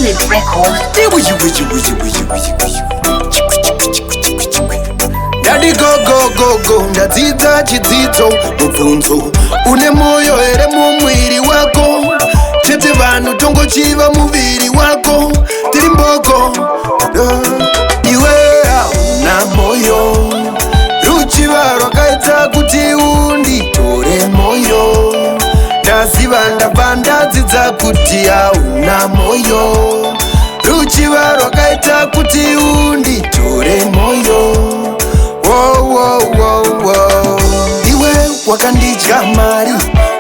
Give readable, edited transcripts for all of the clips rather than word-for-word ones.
Solid Record. Ndati go go go go, ndadzidza chidzidzo. Mubvunzo, une moyo here mumwiri wako? Chete vanhu tongochiva muviri wako, tiri mboko. Iwe hauna moyo, ruchiva rwakaita kuti unditore moyo. Ndaziva, ndabva ndadzidza kuti hauna moyo, ruchiva rwakaita kuti unditore moyo. Oh, oh, oh, oh. Iwe wakandidya mari,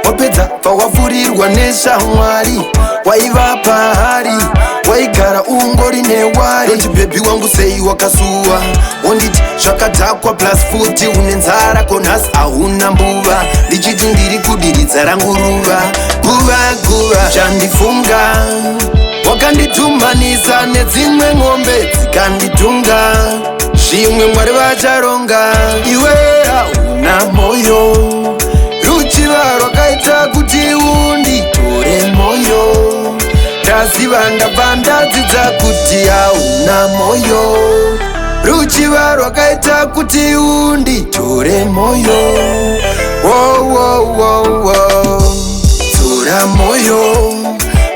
wapedza pawavhurirwa neshamwari. Waiva pahari, waigara ungori newari. Don't baby wangu, sei wakasuwa? Wonditi zvakadhakwa, plus futi une nzara. Konhasi hauna mbuva, ndichiti ndiri kudiridza rangu ruva. Guva guva chandifunga, wakanditumanisa nedzimwe ng'ombe dzikanditunga. Zvimwe Mwari vacharonga. Iwe hauna moyo, ruchiva rwakaita kuti unditore moyo. Ndaziva, ndabva ndadzidza kuti hauna moyo, ruchiva rwakaita kuti unditore moyo. Oh, oh, oh, oh. Dzora moyo,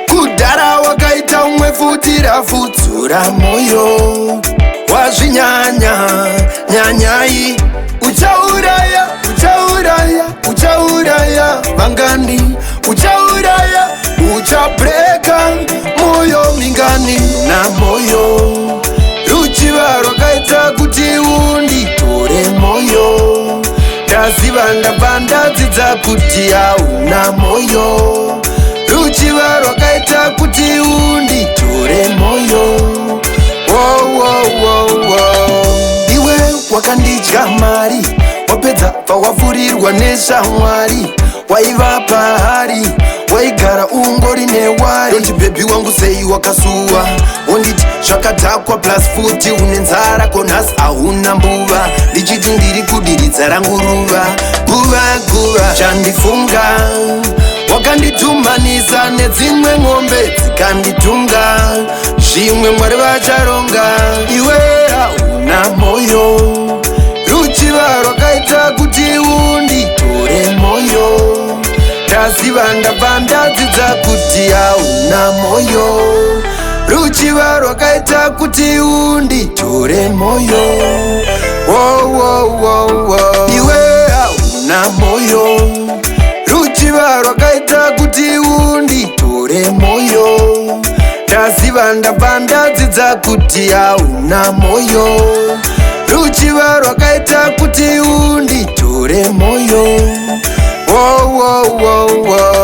kudhara wakaita umwe futi rafu. Dzora moyo, wazvinyanya nyanyai. Uchauraya, uchauraya, uchauraya vangani? Uchauraya, uchabreka moyo mingani? Na moyo, ruchiva rwakaita kuti unditore moyo. Ndaziva, ndabva ndadzidza kuti hauna moyo, ruchiva rwakaita kuti unditore moyo. Oh, oh, oh, oh. Iwe wakandidya mari, wapedza pawavhurirwa neshamwari. Waiva pahari, waigara ungori newari. Don't baby wangu, sei wakasuwa? Wonditi zvakadhakwa, plus futi une nzara. Konhasi hauna mbuva, ndichiti ndiri kudiridza rangu ruva. Guva guva chandifunga, wakanditumanisa nedzimwe ng'ombe dzikanditunga. Zvimwe Mwari vacharonga. Iwe hauna moyo, ruchiva rwakaita kuti unditore moyo. Ndaziva, ndabva ndadzidza kuti hauna moyo, ruchiva rwakaita kuti unditore moyo. Oh, oh, oh, oh. Iwe hauna moyo, ruchiva rwakaita kuti unditore moyo. Ndaziva, ndabva ndadzidza kuti hauna moyo, ruchiva rwakaita kuti unditore moyo. Oh, oh, oh, oh.